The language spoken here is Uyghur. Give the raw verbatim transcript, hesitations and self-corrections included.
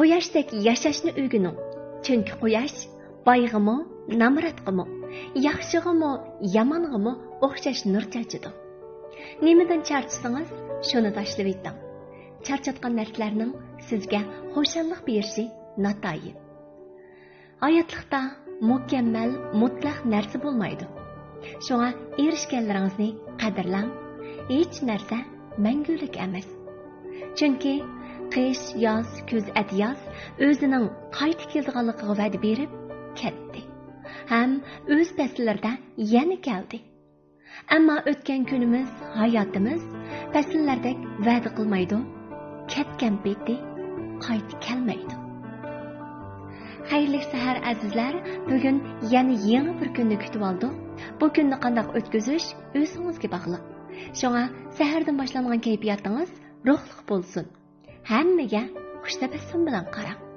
قۇياشتەك ياشاشنى ئۆگىنىڭ. چۈنكى قۇياش بايغىمۇ، نامراتقىمۇ، ياخشىغىمۇ، يامانغىمۇ ئوخشاش نۇر چاچىدۇ. نېمىدىن چارچىسىڭىز، شۇنى تاشلىۋېتىڭ. چارچاتقان نەرسىلەرنىڭ سىزگە خۇشاللىق بېرىشى ناتايىن. ھاياتلىقتا مۇكەممەل، مۇتلەق نەرسە بولمايدۇ. شۇڭا ئېرىشكەنلىرىڭىزنى قەدىرلەڭ. ھېچ نەرسە مەڭگۈلۈك ئەمەس. چۈنكى قىش، ياز، كۈز، ئەتىياز ئۆزىنىڭ قايتا كېلىدىغانلىقىغا ۋەدە بېرىپ كەتتى. ھەم ئۆز پەسىللىرىدە يەنە كەلدى. ئەمما ئۆتكەن كۈنىمىز، ھاياتىمىز پەسىللەردەك ۋەدە قىلمايدۇ، كەتكەن پېتى قايتا كەلمەيدۇ. خەيرلىك سەھەر ئەزىزلەر، بۈگۈن يەنە يېڭى بىر كۈننى كۈتۈۋالدۇق. بۇ كۈننى قانداق ئۆتكۈزۈش ئۆزىڭىزگە باغلىق. شۇڭا سەھەردىن باشلانغان كەيپىياتىڭىز روھلۇق بولسۇن. ھەممىگە خۇش تەبەسسۇم بىلەن قاراڭ.